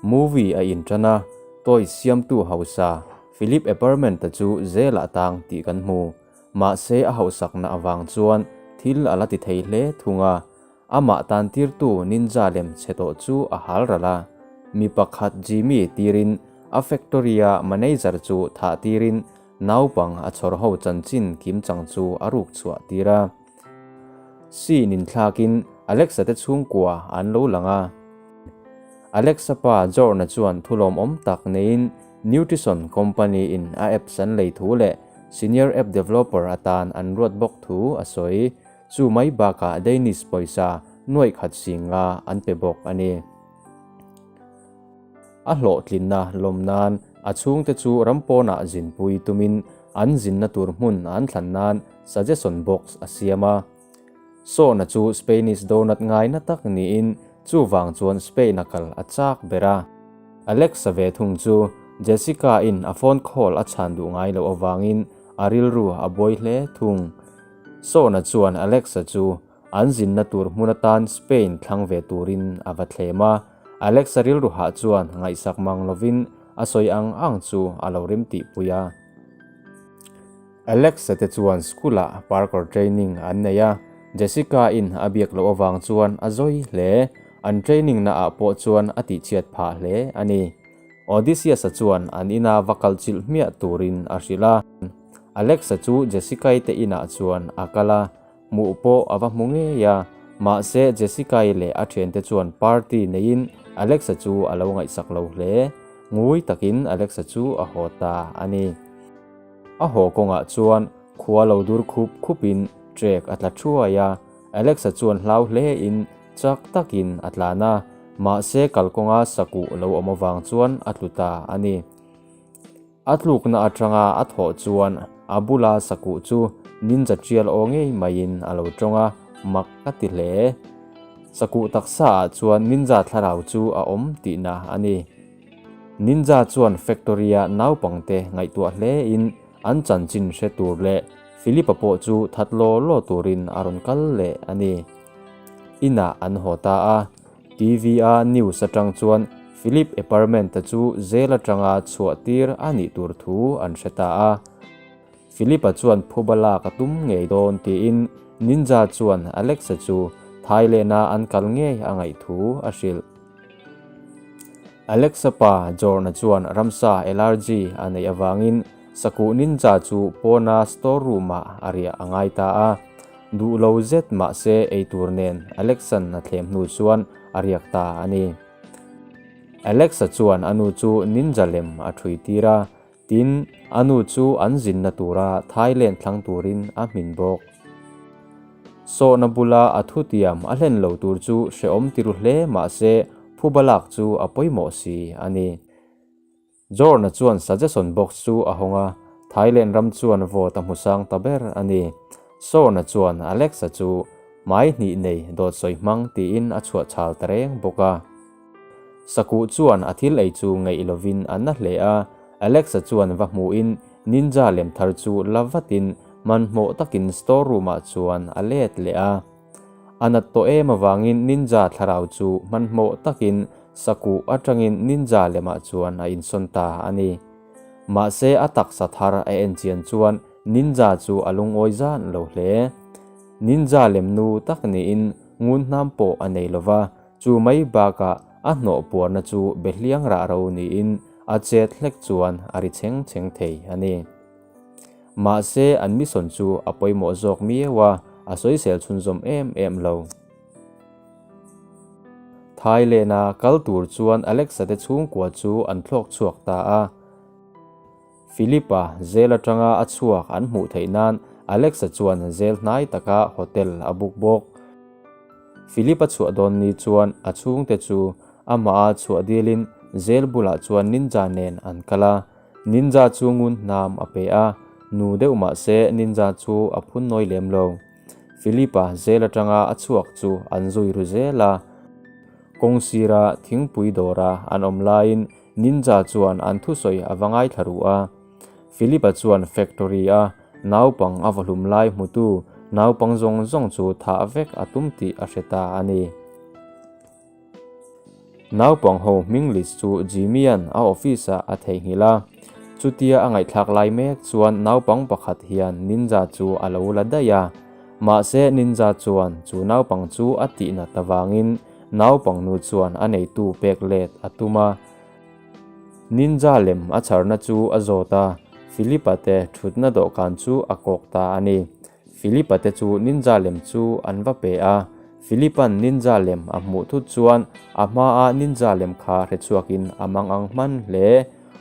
Movie a inṭan a, toys siamtu hausa Philip Eperment-a chu zelah tang tih kan hmu. Mahse a hauhsakna avang chuan thil a la ti thei hle thung a, amah tantirtu ninja lem chhe tawh chu a hal ral a. Mi pakhat Jimmy tirin a factory-a manager chu thah tirin naupang a chhawr ho chanchin kimchang chu a ruk chhuah tir a. Scene inthlakin Alexa te chhungkua an lo lang a. Alexa pa Jorn-a chuan thulawmawm tak neiin Nutrition Company in a apps an lei thu leh Senior App Developer atan an ruat bawk thu a sawi. Chu mai bakah Danish pawisa nuaih khat singa an pe bawk a ni. A hlawhtlinna lawm nan a chhungte chu ram pawnah zinpui tumin an zinna tur hmun an thlan nan suggestion box a siam a. Sawna chu Spainish donut ngaina tak niin chuvang chuan Spain a kal a chak ber a. Alexa ve thung chu Jessica-in a phone call a chhan duh ngai loh avangin a rilru a buai hle thung. Sawna chuan Alexa chu an zinna tur hmun atan Spain thlang ve turin a va thlem a. Alexa rilru hah chuan ngaihsak mang lovin a sawi ang ang chu a lo rim tihpui a. Alexa te chuan school ah parkour training an nei a, Jessica in a biak loh avang chuan a zawi hle, an training na ah pawh chuan a tihchhiat phah hle a ni. Odysseus a chuan an ina va kal chilh hmiah turin a hrilh a, Alexa chu Jessica-i te inah chuan a kal a, hmuh pawh a va hmu ngei a, mahse Jessica-i leh a thiante chuan party neiin Alexa chu a lo ngaihsak lo hle, ngui takin Alexa chu a haw ta a ni. A haw kawngah chuan khua lo dur khup khupin trek a tla thuai a, Alexa chuan hlau hlein chak takin a tlan a, mahse kalkawnga sakuh lo awm avang chuan a tlu ta a ni. A tlukna atanga a thawh chuan a bula sakuh chu ninja tial aw ngei maiin a lo tawng a, mak a ti hle. Sakuh taksa ah chuan ninja thlarau chu a awm tihna a ni. Ninja chuan factory-a naupangte ngaihtuah hlein an chanchin hre tur leh Philip-a pawh chu that law law turin a rawn kal leh a ni. Inah an haw ta a, TV-a news atang chuan Philip Eperment-a chu jail atanga chhuah tir a nih tur thu an hre ta a. Philip-a chuan phuba lak a tum ngei dawn tiin Ninja chuan Alex-a chu Thailand-a an kal ngei a ngaih thu a hrilh. Alexa pa Jorn-a chuan ramsa allergy a neih avangin sakuh ninja chu pawna store room-ah a riah a ngai ta a. Duh lo zet mahse eitur nen Alex-a'n a thlem hnu chuan a riak ta a ni. Alexa chuan a nu chu ninja lem a ṭhui tir a, tin a nu chu an zinna tura Thailand thlang turin a hmin bawk. Sawhna bula a thutiam a hlen lo tur chu hrehawm ti ru hle mahse phuba lak chu a pawimawh si a ni. Jorn-a chuan suggestion box chu a hawng a, Thailand ram chuan vote a hmu sang ta ber a ni. Sawhna chuan Alex-a chu hmai hnih nei dawt sawi hmang tiin a chhuah chhal ta reng bawk a. Sakuh chuan a thil ei chu ngeih lovin a na hle a, Alex-a chuan va hmuhin Ninja lem thar chu la vatin hmanhmawh takin store room-ah chuan a let leh a. A nat tawh em avangin Ninja thlarau chu hmanhmawh takin sakuh atangin Ninja lemah chuan a insawn ta a ni. Mahse a taksa thar a en chian chuan Ninja chu a lungawi zan lo hle. Ninja lem nu tak niin ngun hnam pawh a nei lova, Chu mai bakah a hnawh puarna chu behliang rah ro niin a chet hlek chuan a ri chheng chheng thei a ni. Mahse an mission chu a pawimawh zawk miau a, a sawisel chhunzawm em em lo. Thailand-a kal tur chuan Alexa te chhungkua chu an thlawk chhuak ta a. Philip-a zel atanga a chhuak an hmuh theih nan Alex-a chuan zel hnai taka hotel a book bawk. Philip-a chhuah dawn ni chuan a chhungte chu amah a chhuah dilin zel bulah chuan Ninja nen an kal a. Ninja chu ngun hnam a pe a, nu deuh mah se Ninja chu a phun nawi lem lo. Philip-a zel atanga a chhuak chu an zui ru zel a. Kawng sira thingpui dawra an awm laiin Ninja chuan an thusawi a va ngaithla ruh a. Philip-a chuan factory-a naupang a va hlum lai hmutu naupang zawng zawng chu thah vek a tum tih a hre ta a ni. Naupang ho hming list chu Jimmy-a'n a office-ah a theihnghilh a. Chutia a ngaihthlak lai mek chuan naupang pakhat hian Ninja chu a lo la daih a. Mahse Ninja chuan chu naupang chu a tihnat avangin naupang nu chuan a neitu pek let a tum a. Ninja lem a chharna chu a zawt a, Philip-a te thutna dawhkan chu a kawk ta a ni. Philip-a te chu ninja lem chu an va pe a. Philip-a'n ninja lem a hmuh thut chuan a hmaa ninja lem kha hre chhuakin a mang ang hman hle.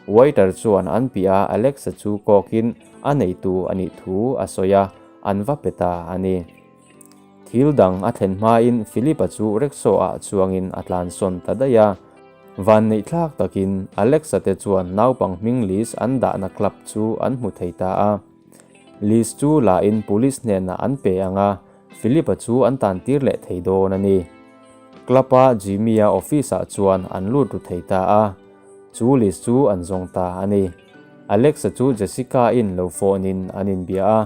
Waiter chuan an piah a Alex-a chu kawkin a neitu a nih thu a sawi a, an va pe ta a ni. Thil dang a thlen hmain Philip-a chu rickshaw-ah chuangin a tlansawn ta daih a. Vanneihthlak takin Alex-a te chuan naupang hming list an dahna club chu an hmu thei ta a. List chu la in police hnenah an pe ang a, Philip-a chu an tan tir leh thei dawn a ni. Club-a Jimmy-a office-ah chuan an lut ru thei ta a, chu list chu an zawng ta a ni. Alex-a chu Jessica-in lo phone-in an inbia a,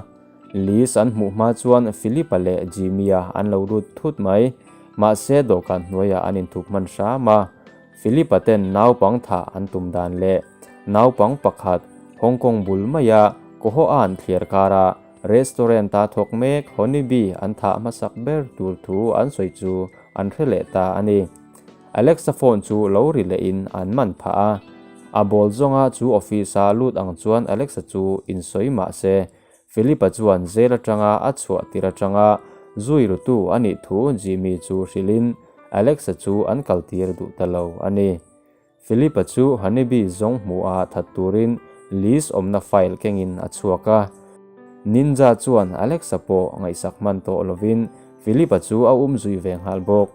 list an hmuh hma chuan Philip-a leh Jimmy-a an lo lut thut mai. Mahse dawhkan hnuaiah an inthup hman hram a. Philip-a ten naupang thah an tum dan leh naupang pakhat Hong Kong bul maia Kohoan thliar kara restaurant-a thawk mek Honeybee an thah hmasak ber tur thu an sawi chu an hre leh ta a ni. Alexa phone chu lo ri lehin an man phah a. A bawl zawnga chu office-a lut ang chuan Alexa chu insawi mah se Philip-a chuan jail atanga a chhuah tir atanga zui rutu a nih thu Jimmy chu hrilhin Alex-a chu an kaltir duh ta lo a ni. Philip-a chu Honeybee zawng hmuha that turin list awmna file kengin a chhuak a. Ninja chuan Alex-a pawh ngaihsak hman tawh lovin Philip-a chu a um zui ve nghal bawk.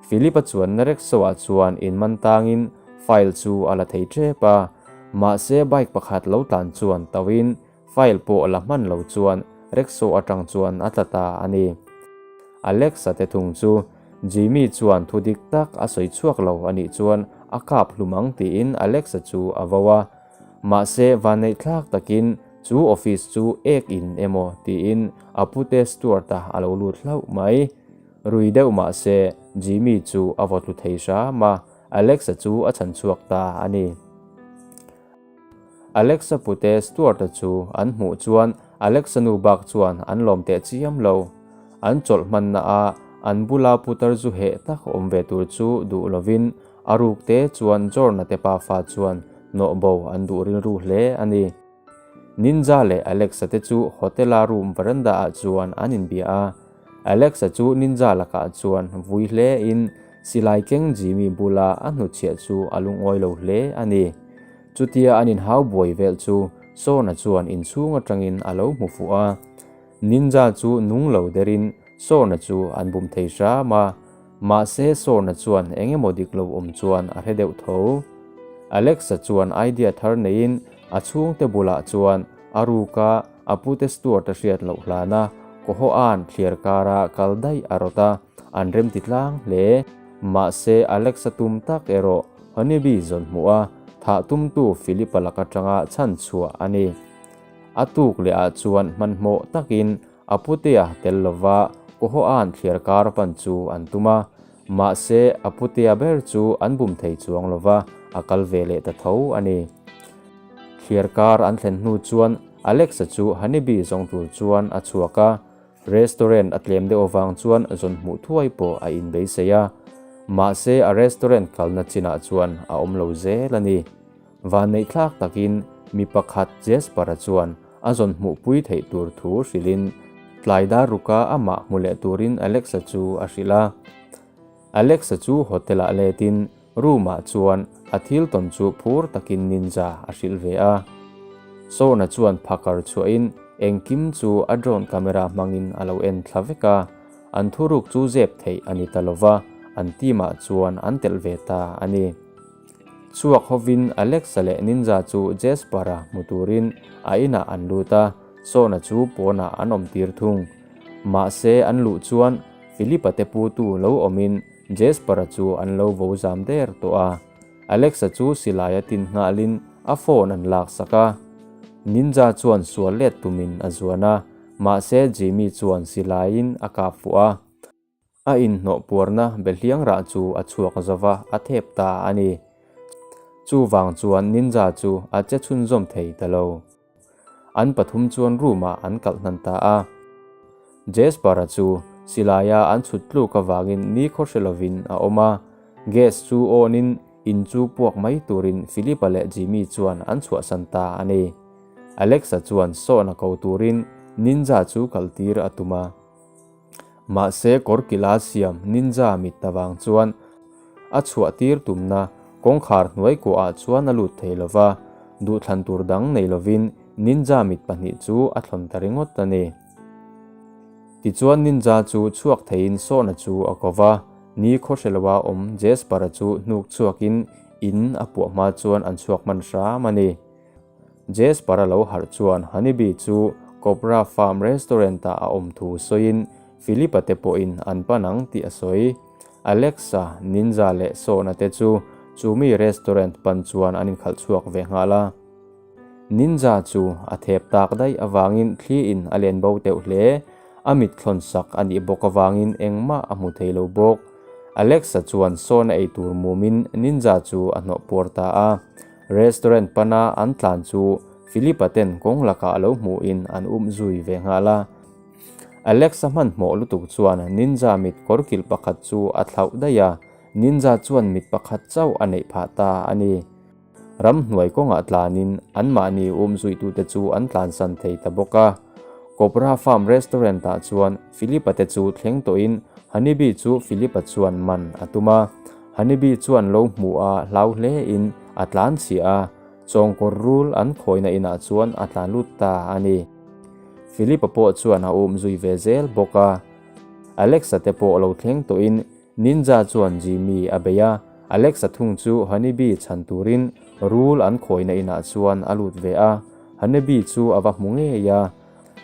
Philip-a chuan na rickshaw-ah chuan inman tangin file chu a la thei tep a, mahse bike pakhat lo tlan chuan tauhin File pawh la hman lo chuan rickshaw atang chuan a tla ta a ni. Alex-a te thung chu Jimmy chuan thu dik tak a sawi chhuak lo a nih chuan a kap hlum ang tiin Alex-a chu a vo a. Mahse vanneih thlak takin chu office chu ek in emaw tiin a pute Stuart-a a lo lut hlauh mai. Rui deuh mahse Jimmy chu a vaw tlu thei hram a, Alex-a chu a chhan chhuak ta a ni. Alexa pute Stuart-a chu an hmuh chuan Alexa nu bak chuan an lawm teh chiam lo. An chawlh hmanna a an bula putar zu heh tak awm ve tur chu duh lovin a ruk te chuan Jorna te pafa chuan nawh bo an duh rilru hle a ni. Ninja leh Alexa te chu hotel-a room veranda ah chuan an inbia a. Alexa chu Ninja lakah chuan vui hle in Silai keng Jimmy bula a hnutchhiah chu a lungawi lo hle a ni. Chutia an inhau buai vel chu Sona chuan inchhung atangin a lo hmu fuh a. Ninja chu nung lo derin Sona chu an bum thei hram a, mahse Sona chuan eng emaw dik lo awm chuan a hre deuh tho. Alexa chuan idea thar neiin a chhungte bulah chuan a ruka a pute Stuart a hriat loh hlana Kohoa'n thliar kara kal daih a rawt a. An remti tlang hle. Mahse, Alex-a tum tak erawh Honeybee zawn hmuh a, thah tumtu Philip-a lak atanga chhan chhuah a ni. A tuk leh ah chuan hmanhmawh takin a putea tel lova Kohoa'n thliar kar pan chu an tum a. Mahse, a putea ber chu an bum thei chuang lova, a kal ve leh ta tho a ni. Thliar kar an thlen hnu chuan Alex-a chu Honeybee zawng tur chuan a chhuak a. Restaurant a tlem deuh avang chuan zawn hmuh thuai pawh a inbeisei a, mahse a restaurant kalna chinah chuan a awm lo zel a ni. Vanneihthlak takin mi pakhat Jasper-a chuan a zawn hmuhpui theih tur thu hrilhin tlai dar ruka amah hmu leh turin Alex-a chu a hrilh a. Alex-a chu hotel-ah letin Room-ah chuan a thil tawn chu phur takin Ninja a hrilh ve a. Sona chuan phakar chhuahin engkim chu a drone camera hmangin a lo en thla vek a. An thuruk chu zep theih a ni ta lova, an team-ah chuan an telh ve ta a ni. Chhuak hovin Alexa leh Ninja chu Jasper-a hmu turin a inah an lut a, Sona chu pawnah an awm tir thung. Mahse an luh chuan Philip-a te putu lo awmin Jasper-a chu an lo vo zam der tawh a. Alex-a chu silai a tin nghalin a phone an laksak a. Ninja chuan sual let tumin a zuan a, mahse Jimmy chuan silaiin a kap fuh a. A inhnawh puarna behliang rah chu a chhuak zova a thep ta a ni. Chuvang chuan Ninja chu a che chhunzawm thei ta lo. An pathum chuan room ah an kalh hnan ta a. Jasper-a chu silaia an chhut tluk avangin ni khaw hre lovin a awm a. Gas chu on in in chu puak mai turin Philip-a leh Jimmy chuan an chhuahsan ta a ni. Alex-a chuan sawn a ko turin Ninja chu kaltir a tum a. Mahse kawrkila siam ninja mit avang chuan a chhuah tir tumna kawngkhar hnuai kuahah chuan a lut thei lo va, duhthlan tur dang nei lovin ninja mit pahnih chu a thlawn ta ringawt a ni. Tichuan ninja chu chhuak theiin sawhna chu a ko va, ni khawhreloa awm Jasper-a chu hnuk chhuakin in a puah hma chuan an chhuak hman hram a ni. Jasper-a lo harh chuan Honeybee chu Cobra Farm Restaurant-ah a awm thu sawiin Philip-a te pawhin an pan ang tih a sawi. Alexa, Ninja leh Sona te chu chumi restaurant pan chuan an inkhalh chhuak ve nghal a. Ninja chu a thep tak daih avangin thliin a len bo teuh hle. A mit thlawn sak a nih bawk avangin engmah a hmu thei lo bawk. Alexa chuan Sona ei tur mumin Ninja chu a hnawh puar ta a. Restaurant pana an tlan chu Philip-a ten kawng lakah a lo hmuhin an um zui ve nghal a. Alex-a hmanhmawh lutuk chuan Ninja mit kawrkilh pakhat chu a thlauh daih a, Ninja chuan mit pakhat chauh a neih phah ta a ni. Ramhnuai kawngah tlanin anmahni um zuitute chu an tlansan thei ta bawk a. Cobra Farm Restaurant-ah chuan Philip-a te chu thleng tawhin Honeybee chu Philip-a chuan man a tum a. Honeybee chuan lo hmuh a hlau hle in a tlan chhiah a, chawngkawr rul an khawina inah chuan a tlan lut ta a ni. Philip-a pawh chuan a um zui ve zel bawk a. Alex-a te pawh lo thleng tawhin Ninja chuan Jimmy a bei a, Alex-a thung chu Honeybee chhan turin rul an khawina inah chuan a lut ve a, Honeybee chu a va hmu ngei a.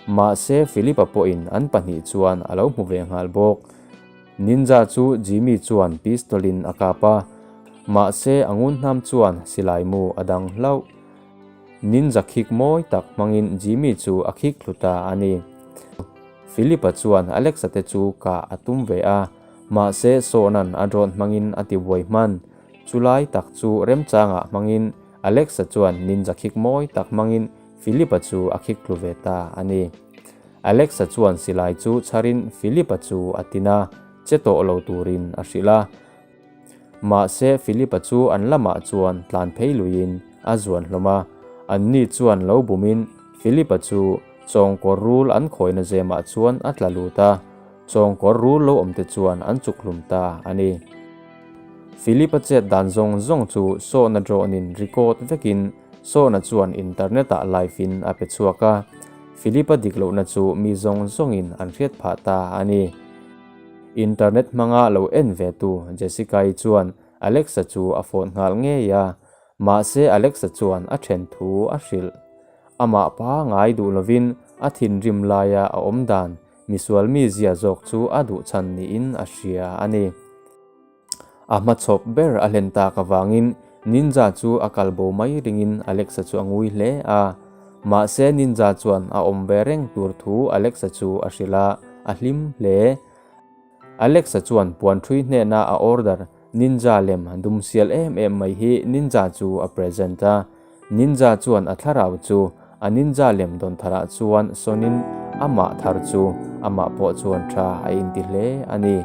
Mahse Philip-a pawhin an pahnih chuan a lo hmu ve nghal bawk. Ninja chu Jimmy chuan pistol in a kap a, mahse a ngun hnam chuan silai mu a dang hlauh. Ninja khik mawi tak hmangin Jimmy chu a khik thlu ta a ni. Philip-a chuan Alex-a te chu kah a tum ve a, mahse Sawhna'n a drone hmangin a ti buai hman. Chulai tak chu remchangah hmangin Alex-a chuan ninja khik mawi tak hmangin Philip-a chu a khik tlu ve ta a ni. Alex-a chuan silai chu chharin Philip-a chu a tin a, che tawh lo turin a hrilh a. Mahse Philip-a chu an lamah chuan tlan phei luiin a zuan hlawm a, anni chuan lo bumin Philip-a chu chawngkawr rul an khawina zemah chuan a tla lut a, chawngkawr rul lo awmte chuan an chuk hlum ta a ni. Philip-a chet dan zawng zawng chu sawhna drone-in record vekin Sawna chuan internet-ah live-in a pe chhuak a, Philip-a dik lohna chu mi zawng zawngin an hriat phah ta a ni. Internet hmanga lo en ve tu Jessica-i chuan Alex-a chu a phone nghal ngei a, mahse Alex-a chuan a then thu a hrilh. Amah pa ngai duh lovin a thinrim laia a awm dan misual mizia zawk chu a duh chhan niin a hria a ni. A hmachhawp ber a hlen tak avangin Ninja chu a kal bo mai ringin Alexa chu a ngui hle a. Mahse Ninja chuan a awm ve reng tur thu Alexa chu a hrilh a, a hlim hle. Alexa chuan puan ṭhui hnena a order Ninja lem dum sial em em mai hi Ninja chu a present a. Ninja chuan a thlarau chu a ninja lem dawn tharah chuan sawnin amah thar chu amah pawh chuan tha a inti hle a ni.